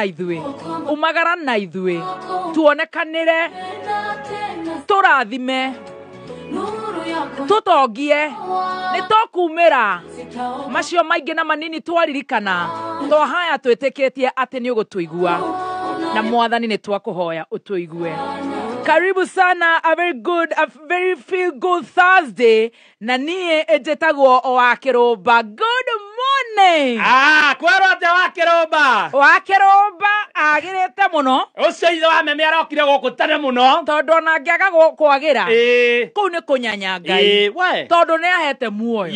Ithuĩ umagara na ithuĩ tuonekanĩre, tũrathime, tũtongie, nĩ tũkumĩra macio maingĩ na manini twaririkana twahaya twĩtĩkĩtie atĩ nĩ ũgũtũigua na Mwathani nĩ twakũhoya ũtũigue. Karibu sana, a very good, a very feel good Thursday, na niĩ njĩtagwo wa Kĩrũmba. Good morning. Ah, kwerwo atĩa wa Kĩrũmba? Wa Kĩrũmba agĩrĩte mũno. Ũcio ithe wa meme arokire gũkũ tene mũno. Tondũ ona angĩaga kwagĩra kũu nĩ kũnyanya Ngai. We. Tondũ nĩ ahete muoyo.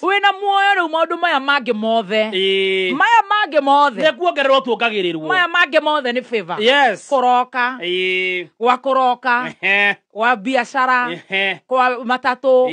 Wĩna muoyo rĩu maũndũ maya mangĩ mothe, maya mangĩ mothe Nĩ kuongererwo tuongagĩrĩrwo. Maya mangĩ mothe nĩ favor. Kũroka gwa kũroka, gwa biacara, kwa matatũ,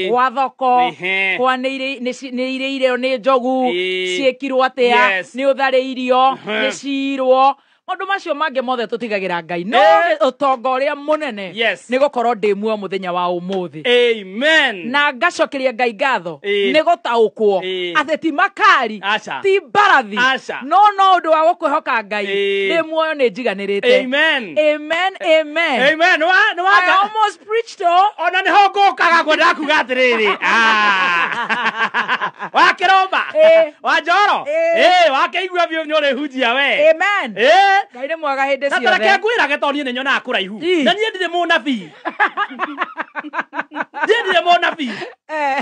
gwa thoko, kwa nĩ irĩirwo nĩ njogu, ciĩkirwo atĩa, nĩ ũtharĩirio, nĩ cirwo, maũndũ macio mangĩ mothe tũtigagĩra Ngai, no ũtonga ũrĩa mũnene nĩ gũkorwo ndĩ muoyo mũthenya wa ũmũthĩ. Amen. Na ngacokeria Ngai ngatho nĩ gũtaũkwo atĩ ti makari, Aca. ti mbarathi, Aca. no ũndũ wa gũkwĩhoka Ngai, ndĩ muoyo nĩ njiganĩrĩte. Amen. Amen, amen. Amen. Nĩ wa I almost preached, oh. Ona nĩho ngũkaga ngwendaga kuga atĩrĩrĩ. Ah. Wa Kĩrũmba. Wa Njoro. Wakĩigua biũ nĩ ũrĩhunjia we. Amen. Ngai nĩ mwega hĩndĩ Na tareke ciothe. ngwĩrage tondũ niĩ nĩ nyonaga kũraihu. Na niĩ ndirĩ mũnabii. Niĩ ndirĩ mũnabii.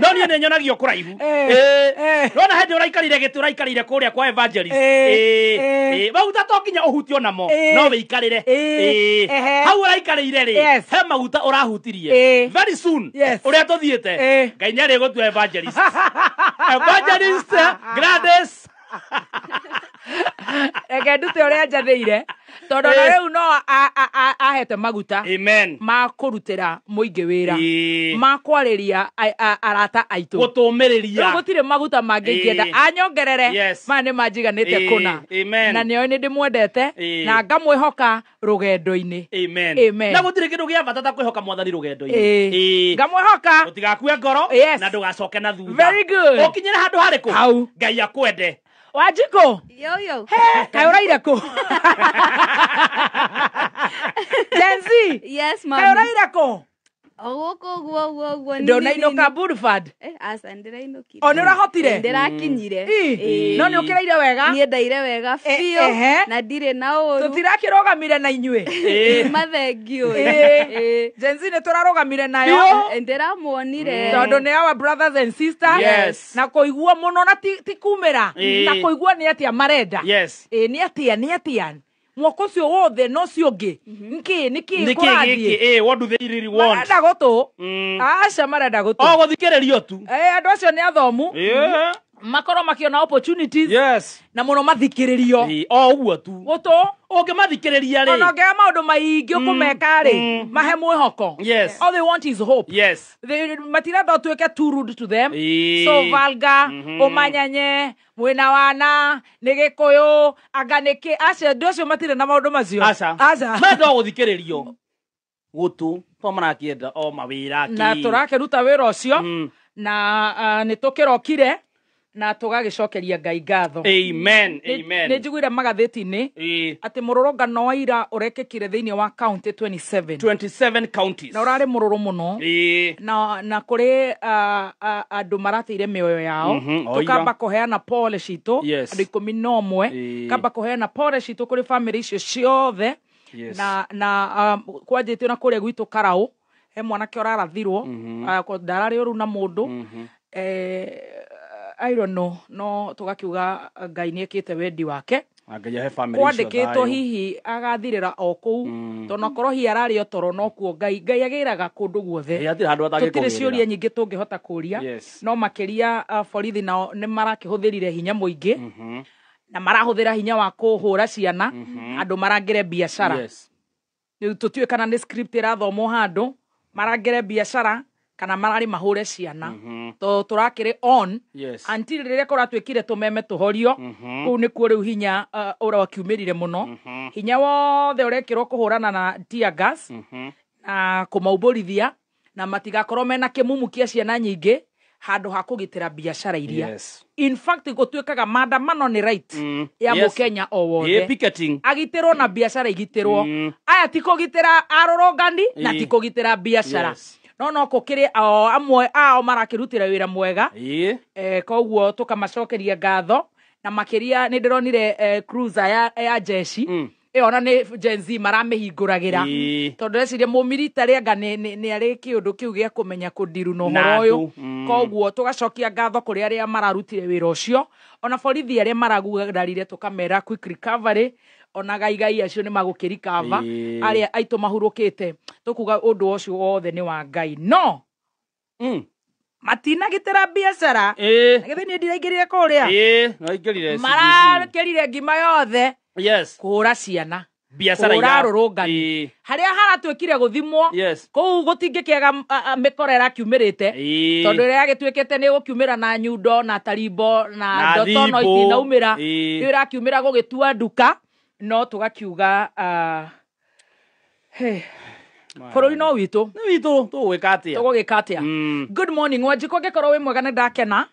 No niĩ nĩ nyonagio kũraihu. Nona hĩndĩ ũraikarire gĩtĩ ũraikarire kũrĩa kwa evangelist. Maguta to nginya ũhutio namo, no wĩikarĩre. Hau ũraikarĩire rĩ, he maguta ũrahutirie. Very soon, ũrĩa tũthiĩte, Ngai nĩ arĩgũtua evangelist. Evangelist Gladys. Reke ndute ũrĩa njathĩire tondũ ona rĩu no ahete maguta Amen. ma kũrutĩra mũingĩ wĩra, ma kwarĩria arata aitũ. Gũtũmĩrĩria. Rĩu gũtirĩ maguta mangĩ ingĩenda anyongerere. Maya nĩ manjiganĩte kũna. Amen. Na nĩoĩ nĩ ndĩmwendete na ngamwĩhoka rũgendo-inĩ. Amen. Amen. Na gũtirĩ kĩndũ gĩa bata ta kwĩhoka Mwathani rũgendo-inĩ. Ngamwĩhoka. Ũtigakue ngoro na ndũgacoke na thutha. Very good. Ũkinyĩre handũ harĩkũ? Hau. Ngai akwende. Wanjikũ. Yo, yo. He, kaĩ ũraire kũ? Gen Z. Yes, Kaĩ mami. ũraire kũ? O gũkũ ũguo ũguo ũguo. Ndũnainũka Boulevard? Aca, ndĩrainũkire. O nĩ ũrahotire? Ndĩrakinyire. No nĩ ũkĩraire wega? Niĩ ndaire wega biũ na ndirĩ na ũru. Tũtirakĩrũgamire na inyuĩ. Mathengio. Gen Z nĩ tũrarũgamire nayo. Ndĩramuonire. Tondũ nĩ our brothers and sisters. Na kũigua mũno na ti kumĩra. Ta kũigua nĩ atĩa marenda. Nĩ atĩa, nĩ atĩa. Mwaka ũcio wothe na ũcio ũngĩ. Nĩkĩ, nĩkĩ Nĩkĩ kũrathiĩ? gĩkĩ? What do they really want? Marenda gũtũ. Aca, marenda gũtũ. O gũthikĩrĩrio tu. Andũ acio nĩ athomu. Makorwo makĩona opportunities. Na mũno mathikĩrĩrio. O ũguo tu. Gũtũ. Ũngĩmathikĩrĩria rĩ. Ona ũngĩaga maũndũ maingĩ ũkũmeka rĩ, mahe mwĩhoko. All they want is hope. They, matirenda ũtuĩke too rude to them. So vulgar, ũmanyanye, mwĩna wana, nĩ Gĩkũyũ, anga nĩkĩ. Aca, andũ acio matirĩ na maũndũ macio. Aca. Aca. Menda o gũthikĩrĩrio. Gũtũ. To marakĩenda o mawĩra Na kĩ. tũrakĩruta wĩra ũcio. Na nĩ tũkĩrokire na tũgagĩcokeria Ngai ngatho. Amen. Amen. Nĩ njiguire magathĩti-inĩ atĩ mũrũrũngano wa ira ũrekĩkire thĩinĩ wa county 27. 27 counties. Na ũrarĩ mũrũrũ mũno. Na kũrĩ andũ marateire mĩoyo yao. Oiga. Tũkamba kũheana pole citũ. Andũ 11. Kamba kũheana pole citũ kũrĩ family icio ciothe. Na kwanjĩtio na kũrĩa gwitũ Karaũ, he mwanake ũrarathirwo. Ndararĩ ũru na mũndũ. I don't know, no tũgakiuga Ngai nĩ ekĩte wendi wake. Na Ngai ahe family icio Kwandĩkĩtwo thayũ. hihi agathirĩra o kũu. Tondũ okorwo hihi ararĩ o toro no kuo Ngai agĩraga kũndũ guothe. Hatirĩ handũ atangĩkũgĩrĩra. Tũtirĩ ciũria nyingĩ tũngĩhota kũria. No makĩria, borithi nao nĩ marakĩhũthĩrire hinya mũingĩ. Na marahũthĩra hinya wa kũhũra ciana, andũ marangĩre biacara. Rĩu tũtiũĩ kana nĩ script ĩrathomwo handũ, marangĩre biacara kana mararĩ mahũre ciana. Tondũ tũrakĩrĩ on until rĩrĩa kũratuĩkire tũmeme tũhorio. Kũu nĩkuo rĩu hinya, ũrakiumĩrire mũno. Hinya wothe ũrekĩrwo kũhũrana na tear gas, na kũmaumbũrithia na matigakorwo mena kĩmumu kĩa ciana nyingĩ. Handũ ha kũgitĩra biacara iria. In fact, gũtuĩkaga maandamano nĩ right ya mũkenya o wothe. Picketing. Agitĩrwo na biacara igitĩrwo. Aya ti kũgitĩra arũrũngani na ti kũgitĩra biacara. No gũkĩrĩ o amwe ao marakĩrutĩra wĩra mwega. Koguo tũkamacokeria ngatho na makĩria nĩ ndĩronire cruiser ya jeshi ĩyo ona nĩ Gen Z maramĩhingũragĩra tondũ ndĩreciria mũmilitary anga nĩ arĩ kĩũndũ kĩu gĩa kũmenya kũndiru na ũhoro ũyũ. Koguo tũgacokia ngatho kũrĩ arĩa mararutire wĩra ũcio, ona borithi arĩa maragurarire tũkamera quick recovery, ona gaigai acio nĩ magũkĩrikava arĩa aitũ mahurũkĩte, tũkuga ũndũ ũcio wothe nĩ wa Ngai. No matinagitĩra biacara. Githĩ niĩ ndiraingĩrire kũrĩa? No ingĩrire. Marakĩrire ngima yothe. Kũhũra ciana, biacara kũhũra arũrũngani harĩa haratuĩkire gũthimwo. Kũu gũtingĩkĩaga mĩkora ĩrakiumĩrĩte tondũ ĩrĩa yagĩtuĩkĩte nĩ ĩgũkiumĩra na nyundo na tarimbo na ndotono itinaumĩra, nĩyo ĩrakiumĩra gũgĩtua nduka. No tũgakiuga bũrũri no witũ. Nĩ witũ, tũgwĩka atĩa? Tũgũgĩka atĩa? Good morning Wanjikũ, angĩkorwo wĩ mwega nĩ ndakena.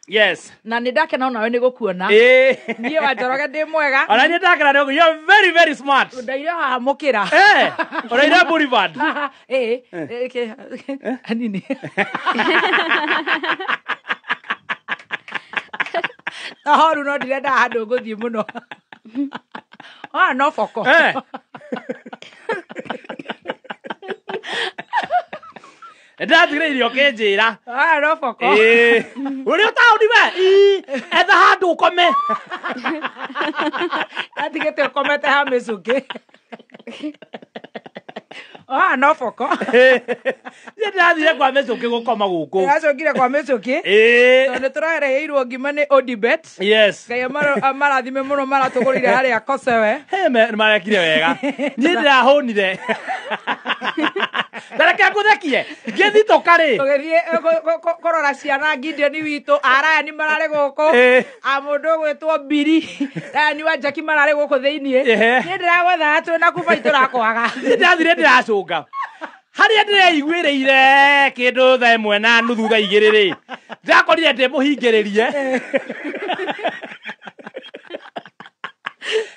Na nĩ ndakena onawe nĩ gũkuona. Niĩ Wanjoroge ndĩ mwega. Ona niĩ ndakena nĩ you are very very smart. Ndaire haha mũkĩra. Ũraire Boulevard. Anini. Ahoru no ndirenda handũ ngũthiĩ mũno. No boko. Ndatigire ũkĩnjĩra. No boko. Ũrĩ taũni we? Etha handũ ũkome. Ndatigĩte ũkomete ha mĩcũkĩ. No boko. Niĩ ndĩrathire kwa mĩcũkĩ gũkoma gũkũ. Ndĩracokire kwa mĩcũkĩ. Tondũ nĩ tũrareheirwo ngima nĩ Odibet. Ngai amarathime mũno maratũgũrĩire harĩa Kosewe. Nĩ marekire wega. Niĩ ndĩrahũnire. Tareke ngũthekie. Ngĩthitũka rĩ. Tũgĩthiĩ kũrora ciana Gideon witũ, Araya nĩ mararĩ gũkũ. A mũndũ ũgwĩtwo Biri, Ryan wa Jackie mararĩ gũkũ thĩiniĩ. Niĩ ndĩragwethaga twĩ na kuba itũrakwaga. Niĩ ndĩrathire ndĩracũnga. Harĩa ndĩreiguĩrĩire kĩndũ thaa ĩmwe na nuthu thaa igĩrĩ rĩ, ndĩrakorire ndĩmũhingĩrĩrie.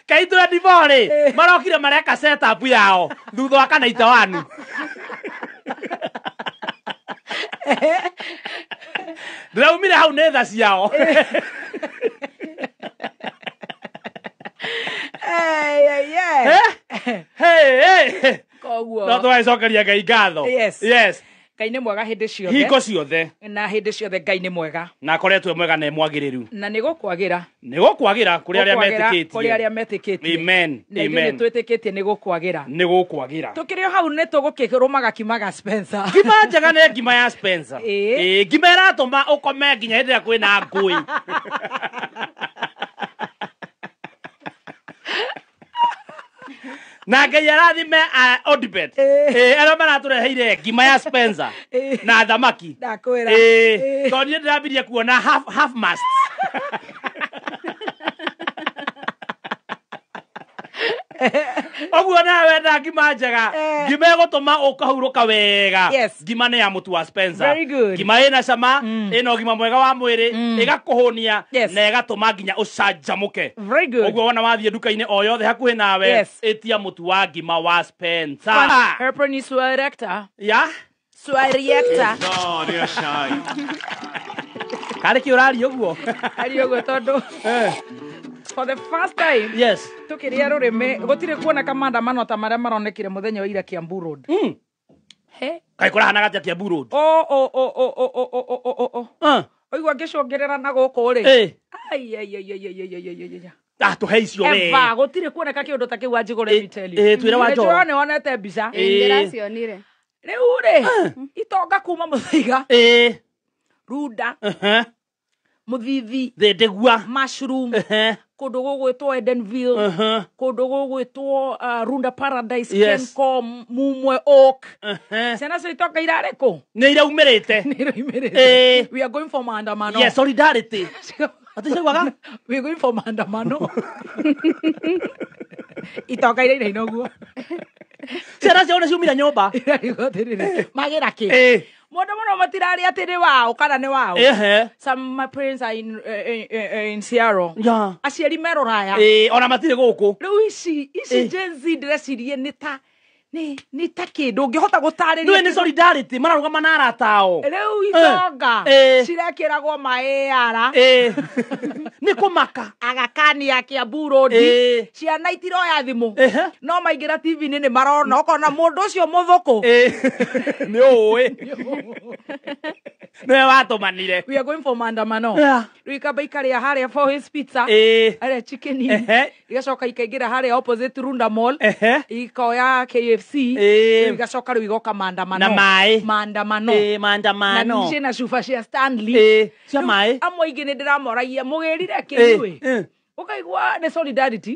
K24 rĩ, marokire mareka setup yao thutha wa kana itawanu. Ndĩraumire hau nĩ tha ciao. Koguo no tũgagĩcokeria Ngai ngatho. Ngai nĩ mwega hĩndĩ ciothe. Hingo ciothe. Na hĩndĩ ciothe Ngai nĩ mwega. Na akoretwo e mwega na e mwagĩrĩru. Na nĩ gũkwagĩra. Nĩ gũkwagĩra kũrĩ arĩa metĩkĩtie. Kũrĩ arĩa metĩkĩtie. Amen. Na ithuĩ nĩ twĩtĩkĩtie nĩ gũkwagĩra. Nĩ gũkwagĩra. Tũkĩrĩ o hau nĩ tũgũkĩrũmaga kimaga Spencer. Ngima njega nĩ ngima ya Spencer. Ngima ĩratũma ũkome nginya hĩndĩ ĩrĩa kwĩna ngũĩ. Na Ngai arathime Odibet. Arĩa maratũreheire ngima ya Spencer na thamaki. Ndakwĩra. Tondũ niĩ ndĩrambirie kuona half mast. Ũguo nawe wenda ngima njega, ngima ĩgũtũma ũkahurũka wega. Ngima nĩ ya mũtu wa Spencer. Very good. Ngima ĩna cama, ĩna ũgima mwega wa mwĩrĩ, ĩgakũhũnia na ĩgatũma nginya ũcanjamũke. Very good. Ũguo wona wathiĩ nduka-inĩ o yothe hakuhĩ nawe, ĩtia mũtu wa ngima wa Spencer. Herpeni suarecta. Ya? Suarecta. Karĩ kĩ ũraria ũguo? Aria ũguo tondũ for the first time, tukiria rurimi gutire kuoneka maandamano ta maria maronekire muthenya wa ira Kiambu Road. He kai kurahanaga atia Kiambu Road? O o o o o o o o o o. Oigua ngĩcũngĩrĩra na gũkũ rĩ. Ai ai ai ai ai ai ai ai. Ah, tũhe icio we. Eva, gũtirĩ kuoneka kĩũndũ ta kĩu Wanjigũ, let me tell you. Twĩre Wanjoro. Nĩ wonete mbica. Ndĩracionire. Rĩu rĩ, itonga kuma Mũthaiga. Runda. Mũthithi. Thĩndĩgua. Mushroom. Kũndũ gũgwĩtwo Edenville. Kũndũ gũgwĩtwo Runda Paradise, Kencom, Mumwe Oak. Ciana cio itonga irarĩ kũ? Nĩ iraumĩrĩte. Nĩ iraumĩrĩte. We are going for maandamano. Yes, solidarity. Atĩ ciaugaga? We are going for maandamano. Itonga iria iraina ũguo. Ciana ciao nĩ ciumire nyũmba. Irarigwo atĩrĩrĩ, magĩra kĩ? Mũndũ mũno Ona matirari atĩ nĩ wao kana nĩ wao. Ehe. Some my parents are in Seattle. Yeah. Aciari me rũraya. Ona matirĩ gũkũ. Rĩu ici Gen Z ndĩrecirie nĩ ta nĩ ta kĩndũ ũngĩhota gũtarĩria. Nĩwe nĩ solidarity mararũgama na arata ao. Rĩu itonga cirekĩragwo maĩ ara. Nĩ kũmaka. Agakani ya Kiambu Road. Ciana itiroya thimũ. No maingĩra TV-inĩ nĩ marona ũkona mũndũ ũcio mũthũkũ. Nĩ ũĩ. Nĩwe watũmanire. We are going for maandamano. Rĩu ikamba ikarĩa harĩa for his pizza. Harĩa chicken inn. Igacoka ikaingĩra harĩa opposite Runda Mall. Ikoya KFC. Igacoka rĩu igoka maandamano. Na maĩ. Maandamano. Maandamano. Na ciĩna cuba cia Stanley. Cia maĩ. Amwe aingĩ nĩ ndĩramoragia mũgĩrire kĩnyuĩ. Ũkaigua nĩ solidarity.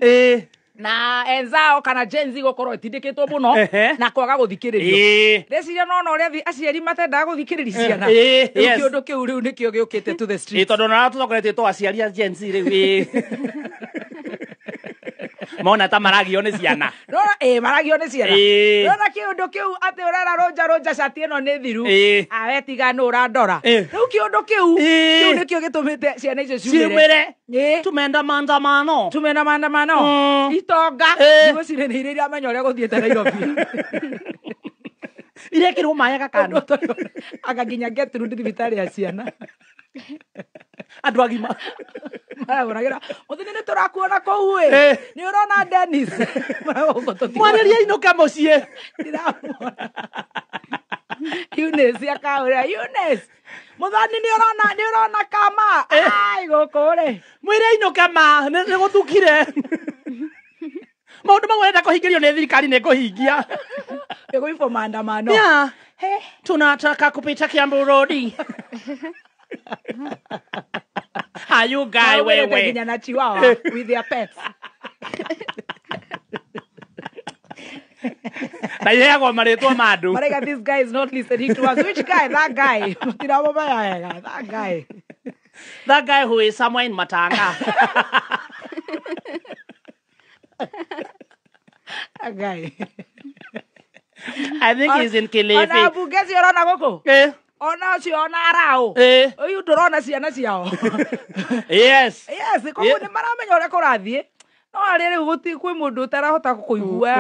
Na enzao kana Gen Z gũkorwo ĩtindĩkĩtwo mũno na kwaga gũthikĩrĩrio. Ndeciria nona ũrĩa aciari matendaga gũthikĩrĩria ciana. Rĩu kĩũndũ kĩu rĩu nĩkĩo gĩũkĩte to the street. Tondũ ona tũtongoretio to aciari a Gen Z rĩu. Mona ta maragio nĩ ciana. Nona maragio nĩ ciana. Nona kĩũndũ kĩu atĩ ũrera rũnja rũnja cati ĩno nĩ thiru. Awe tiga nũ ũrandora. Rĩu kĩũndũ kĩu kĩu nĩkĩo gĩtũmĩte ciana icio ciumĩre. Tumenda maandamano. Tumenda maandamano. Itonga ndigũcire nĩ iria iramenya ũrĩa gũthiĩte Nairobi. Irekĩrwo maĩ agakano. Anga nginya Gertrude thibitarĩ ya ciana. Andũ agima. Maragũragĩra mũthenya nĩ tũrakuona kũu ĩ. Nĩ ũrona Dennis. Mwarĩrie inũka mũciĩ. Ndĩramuona. Eunice akaũrĩa Eunice. Mũthoni nĩ ũrona kama. Ai gũkũ rĩ. Mwĩre inũke ma nĩ gũthukire. Maũndũ mamwe ũrenda kũhingĩrio nĩ thirikari nĩ kũhingia. We're going for maandamano. Yeah. Tunataka kupita Kiambu Road. Are you guy wewe? Nginya na chihuahua with their pets. Na iheagwo marĩtwa ma andũ. Maraiga this guy is not listening to us. Which guy? That guy. Matiramũmenya wega. That guy. That guy who is somewhere in Matanga. That guy. I think he's in Kilifi. Ona mbunge cio ũrona gũkũ? Ona ũcio ona arao. Ũyũ ndũrona ciana ciao. Yes. Yes, koguo nĩ maramenya ũrĩa kũrathiĩ. No arĩ rĩu gũtirĩ kwĩ mũndũ ũtarahota kũigua.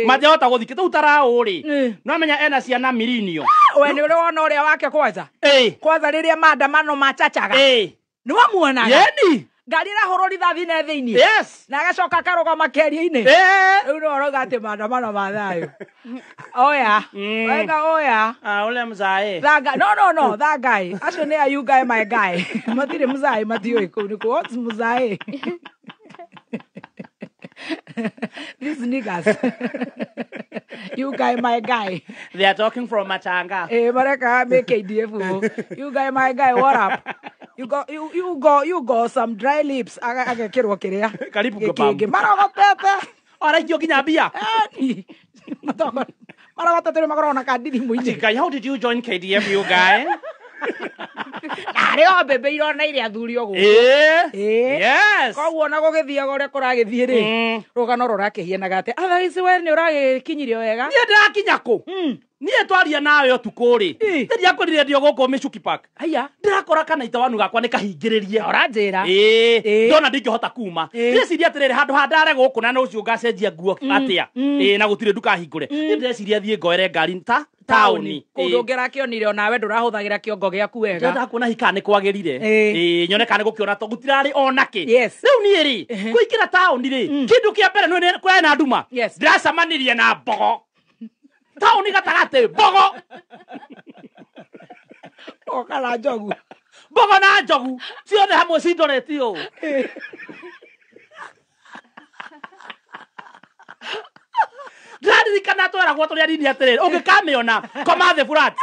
Matiahota gũthikĩ tũu taraũ rĩ. No amenya ena ciana mirinio. We nĩ ũrĩ wona ũrĩa wake kwanza. Kwanza rĩrĩa maandamano macacaga. Nĩ wamuonaga? Yeni. Ngari ĩrahũrwo rithathi na thĩinĩ. Yes. Na agacoka akarũgama kĩario-inĩ. Rĩu no ũrauga atĩ maandamano ma thayũ. Oya. Wega oya. Ule mzae. That guy. No, that guy. Acio nĩ a you guy my guy. Matirĩ mzae matiũĩ kũu nĩ kũ. What's mzae? These niggas. You guy my guy. They are talking from Matanga. Mareka make KDF. You guy my guy, what up? You got some dry lips. Agekirwo kiria. Karibu gobam. Marogotete. Araikio nginya mbia. Marogotete makoragwo na kandi thimũ-inĩ. Guy, how did you join KDF, you guy? Arĩ o mbembe irona iria athuri o gũkũ. Yes. Koguo ona gũgĩthiaga ũrĩa kũragĩthiĩ rĩ, rũgano rũrakĩhianaga atĩ otherwise we nĩ ũragĩkinyirio wega. Niĩ ndĩrakinya kũ? Niĩ twaria nawe ũtukũ rĩ. Ndĩrakorire ndio gũkũ Michuki Park. Haiya. Ndĩrakora kana itawanu gakwa nĩ kahingĩrĩrie. Ũranjĩra. Ndona ndingĩhota kuma. Ndĩreciria atĩrĩrĩ handũ ha ndare gũkũ na ũcio ngacenjia nguo atĩa. Na gũtirĩ ndukahingũre. Niĩ ndĩreciria thiĩ ngoere ngari ta taũni. Kũndũ ũngĩrakĩonire onawe ndũrahũthagĩra kĩongo gĩaku wega. Ndĩrenda kuona hihi kana nĩ kwagĩrire. Nyone kana nĩ gũkĩona to gũtirarĩ ona kĩ. Yes. Rĩu niĩ rĩ, kũingĩra taũni rĩ, kĩndũ kĩa mbere nĩ kũrarĩ na nduma. Yes. Ndĩracemanirie na mbogo. Taũni gatagatĩ mbogo. Kana njogu. Mbogo na njogu ciothe hamwe cindorete ũũ. Ndĩraririkana tweragwo tũrĩ anini atĩrĩrĩ, ũngĩkamĩona koma thĩ flat.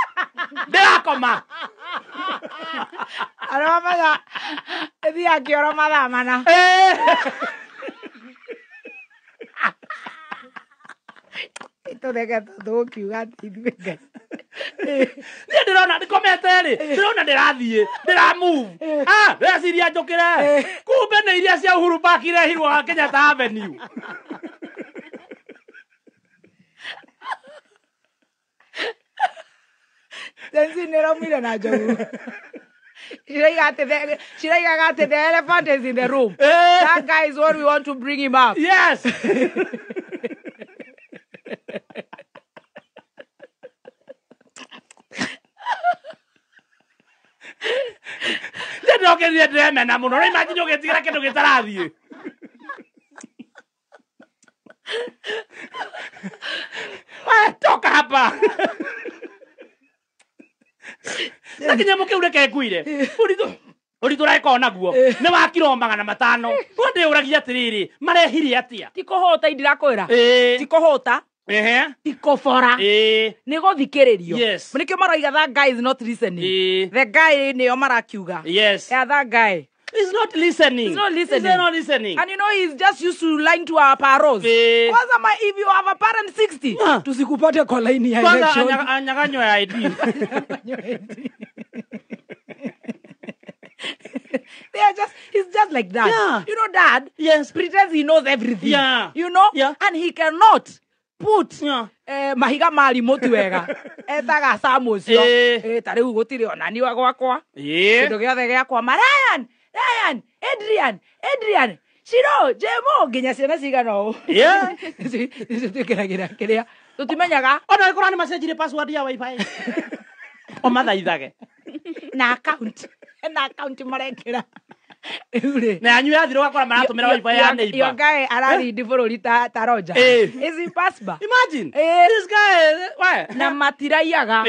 Ndĩrakoma. Aramenya ĩthiaga kĩoro mathaa mana. Tũreke tũkiuga atĩ ithuĩ Ngai. Niĩ ndĩrona ngomete rĩ, ndĩrona ndĩrathiĩ, ndĩra move. Ndĩreciria njũkĩre. Kumbe nĩ iria cia Uhuru Park irehirwo ha Kenyatta Avenue. Gen Z nĩ ĩraumire na njogu. Ciraigaga atĩ the elephant is in the room. That guy is what we want to bring him up. Yes. Ndĩrokĩrire ndĩremena mũno. Rĩu imagine ũgĩtigĩra kĩndũ gĩtarathiĩ. Toka hapa. Na kĩnyamũ kĩu reke nguire. Ũritũ ũreka naguo nĩ wa kiro 500. Ko ndĩũragia atĩrĩrĩ, marehire atĩa? Ti kũhũta indirakwĩra. Ti kũhũta. Ti kũbora. Nĩ gũthikĩrĩrio. Yes. Nĩkĩo maroiga that guy is not listening. The guy nĩo marakiuga. Yes. Yeah, that guy. He's not listening. He's not listening. He's not listening. And you know, he's just used to lying to our parents. Kwanza, if you have a parent 60, tusikupate kwa line ya election. Kwanza anyang'anywe ya ID. They are just, he's just like that. Yeah. You know, Dad yes. pretends he knows everything. Yeah. You know? Yeah. And he cannot put mahiga mari mutu wega. Etaga Sam ucio. Ta riu gutiri ona ni gwakwa. Kindu giothe giakwa ma Ryan, Ryan, Adrian, Adrian, Shiro, Jemo, nginya ciana cigana ũũ. Yeah. Nicio twĩkĩragĩra kĩrĩa tũtimenyaga. Ona ĩkorwo nĩ macenjirie password ya wifi. O mathaithage. Na account. Na account marekĩra. Rĩu rĩ. Na yanyu yathira ũgakora maratũmĩra wifi ya neighbor. Your guy ararindi bũrũri ta Roger. Is impossible. Imagine. This guy, why? Na matiraiyaga.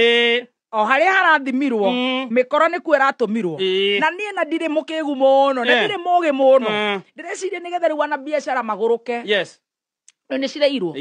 O harĩa harathimirwo mĩkoro nĩkuo ĩratũmirwo. Na niĩ na ndirĩ mũkĩgu mũno, na ndirĩ mũgĩ mũno. Ndĩreciria nĩgetha rĩu ana biacara magũrũke. Yes. Rĩu nĩ cireirwo.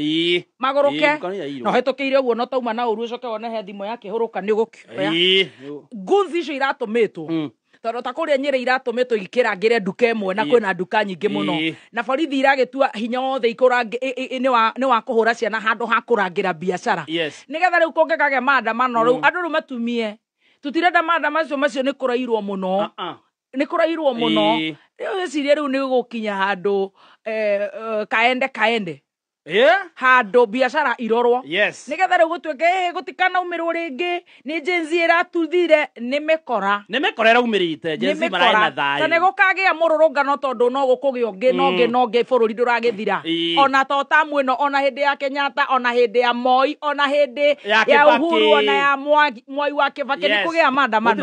Magũrũke. Na ũhetũkĩire ũguo no tauma na ũru ũcoke wone he thimũ yakĩhũrũka nĩ ũgũkĩoya. Goods icio iratũmĩtwo. Tondũ ta kũrĩa Nyĩrĩ iratũmĩtwo ikĩrangĩre nduka ĩmwe na kwĩna nduka nyingĩ mũno. Na borithi iragĩtua hinya wothe nĩ wa kũhũra ciana handũ ha kũrangĩra biacara. Nĩgetha rĩu kũngĩkagĩa maandamano rĩu andũ rĩu matumie. Tũtirenda maandamano macio nĩ kũrairwo mũno. Nĩ kũrairwo mũno. Rĩu wĩcirie rĩu nĩ gũkinya handũ kaende kaende. Handũ biacara irorwo. Yes. Nĩgetha rĩu gũtuĩke gũtikanaumĩrwo rĩngĩ nĩ Gen Z ĩratuthire nĩ mĩkora. Nĩ mĩkora ĩraumĩrĩte Gen Z maraĩ na thayũ. Ta nĩ gũkagĩa mũrũrũngano tondũ no gũkũgĩa ũngĩ na ũngĩ na ũngĩ bũrũri ndũragĩthira. Ona to tamu ĩno ona hĩndĩ ya Kenyatta ona hĩndĩ ya Moi ona hĩndĩ ya Uhuru ona ya Mwai wa Kibaki nĩ kũgĩa maandamano.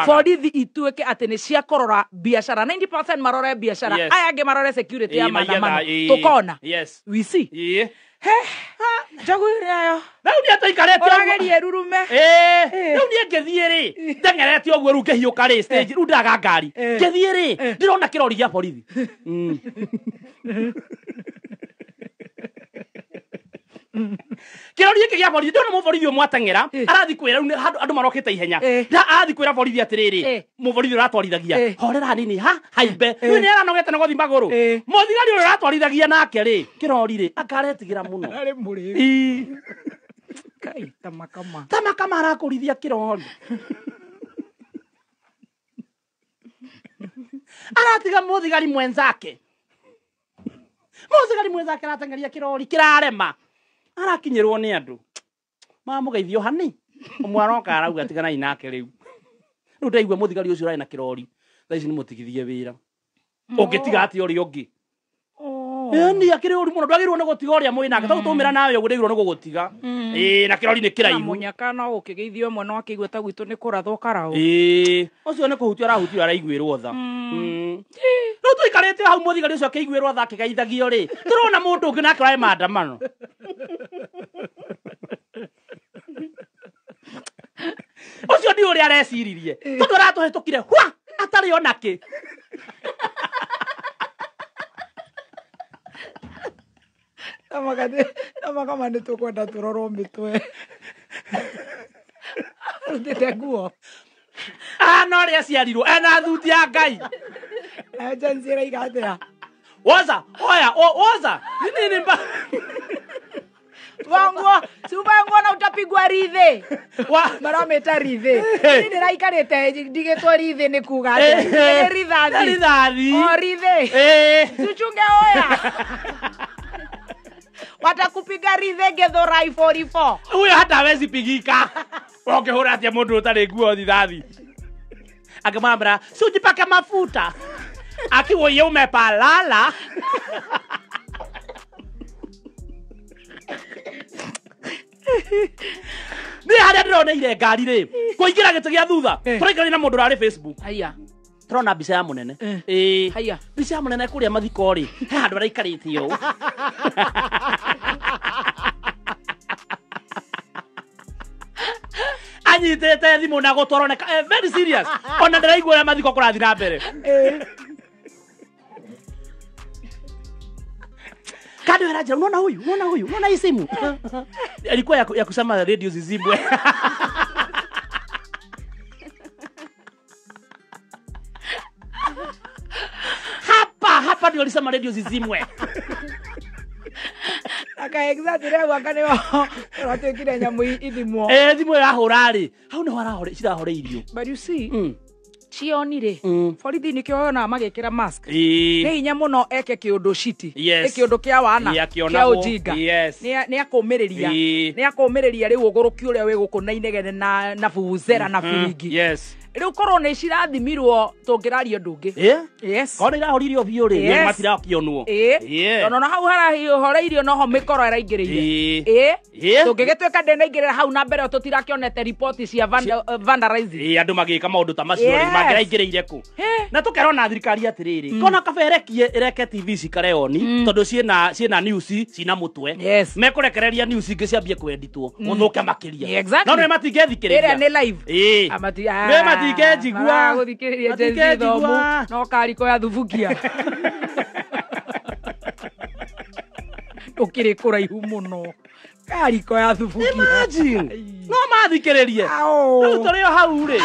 Borithi ituĩke atĩ nĩ cia kũrora biacara 90% marore biacara aya angĩ marore security ya maandamano. Tũkona. Yes. We see. Njogu nayo. Rĩu niĩ tũikarĩte ũguo. Ũrageria rurume. Rĩu niĩ ngĩthiĩ rĩ, ndeng'erete ũguo rĩu ngĩhiũka rĩ stage, rĩu ndaga ngari. Ngĩthiĩ rĩ, ndĩrona kĩrori gĩa borithi. Kĩrori gĩkĩ gĩa borithi, ndĩrona mũborithi ũmwe ateng'era, arathiĩ kwĩra rĩu andũ marokĩte ihenya. Arathiĩ kwĩra borithi atĩrĩrĩ, mũborithi ũrĩa ũratwarithagia, horera hanini ha, haimbe. Rĩu nĩ aranogete nĩ gũthiĩ magũrũ. Mũthigari ũrĩa ũratwarithagia nake rĩ, kĩrori rĩ, akaretigĩra mũno. Arĩ mũrĩu. Kai, tamakama. Tamakama arakũrithia kĩrori. Aratiga mũthigari mwenzake. Mũthigari mwenzake arateng'eria kĩrori kĩrarema. Arakinyĩrwo nĩ andũ mamũgeithio hani ũmwe aroka arauga tiganai nake rĩu. Rĩu ndaigua mũthigari ũcio ũrarĩ na kĩrori thaa ici nĩ mũtigithie wĩra. Ũngĩtiga atĩa ũrĩa ũngĩ? Ĩni akĩrĩ ũru mũno ndwagĩrĩirwo nĩ gũtiga ũrĩa mwĩ nake tondũ twaumĩra nawe ũguo ndwagĩrĩirwo nĩ gũgũtiga. Na kĩrori nĩ kĩraihu. Na mũnyaka no ũkĩgeithio ũmwe no akĩigua ta gwitũ nĩ kũrathwo karaũ. Ũcio nĩ kũhutio arahutio araiguĩrwo tha. Rĩu tũikarĩte hau mũthigari ũcio akĩiguĩrwo tha akĩgeithagio rĩ, tũrona mũndũ ũngĩ nake ũrarĩ maandamano. Ũcio ndiũ ũrĩa areciririe tondũ aratũhĩtũkire hwa atarĩ ona kĩ. Tamakama nĩ tũkwenda tũrorwo mĩtwe. Arutĩte nguo. Ahana ũrĩa aciarirwo ena thuti ya Ngai. Gen Z ĩraiga atĩa? Woza, oya, woza. Ni nini mba? Wanguo, si uvae nguo na utapigwa rithe. Marameta rithe. Ni ndĩraikarĩte ndigĩtwo rithe nĩ kuga atĩa? Nĩ rithathi. Rithathi. O rithe. Tuchunge oya. Watakupiga rithe Githurai 44. Huyo hata hawezi pigika. Ũngĩhũra atĩa mũndũ ũtarĩ nguo thithathi? Akimwambira, si ujipake mafuta. Akiwoye umepalala. Nĩ harĩa ndĩroneire ngari rĩ, kũingĩra gĩtĩ gĩa thutha, tũraikara na mũndũ ũrarĩ Facebook. Haya. Tũrona mbica ya mũnene. Haya. Mbica ya mũnene kũrĩa mathiko rĩ, he handũ araikarĩte ũũ. Anyitĩte thimũ na gũtwaroneka very serious. Ona ndĩraigua ũrĩa mathiko kũrathiĩ na mbere. Kado ya raja, unaona huyu, unaona huyu, unaona hii simu. Ilikuwa ya kusema radio zizibwe. Hapa ndio alisema radio zizimwe. Aka exactly rĩu aka nĩho ũratuĩkire nyamũ ithimwo. Thimũ ĩrahũra rĩ, hau nĩho arahũra cirahoreirio. But you see, cioni rĩ, borithi nĩkĩo yonaga magĩkĩra mask. Nĩ hinya mũno eke kĩũndũ citi. Yes. Nĩ kĩũndũ kĩa wana, kĩa ũjinga. Yes. Nĩ akũmĩrĩria. Nĩ akũmĩrĩria rĩu ũgũrũki ũrĩa wĩ gũkũ na inegene na vuvuzela na biringi. Yes. Rĩu korwo nĩ cirathimirwo tũngĩraria ũndũ ũngĩ. Yes. Korwo nĩ irahoririo biũ rĩ, Yes. matirakĩonwo. Tondũ ona hau harahoreirio noho mĩkoro ĩraingĩrĩire. Tũngĩgĩtuĩka ndĩnaingĩrĩra hau na mbere tũtirakĩonete riboti cia vandalizing. Andũ magĩka maũndũ ta macio rĩ, mangĩraingĩrĩire kũ? Na tũkerwo na thirikari atĩrĩrĩ, kona kaba ĩrekie ĩreke TV cikare oni, tondũ ciĩna news cina mũtwe. Yes. Mekũrekereria news ingĩ ciambie kwenditwo, gũthũke makĩria. Exactly. No nĩ matingĩthikĩrĩria. Ĩrĩa nĩ live. Nĩ matingĩnjigua. Maragũthikĩrĩria Gen Z thomu, no kariko ya thubukia. Ũkĩrĩ kũraihu mũno. Kariko ya thubukia. Imagine. No mathikĩrĩrie. Rĩu tũrĩ o hau rĩ.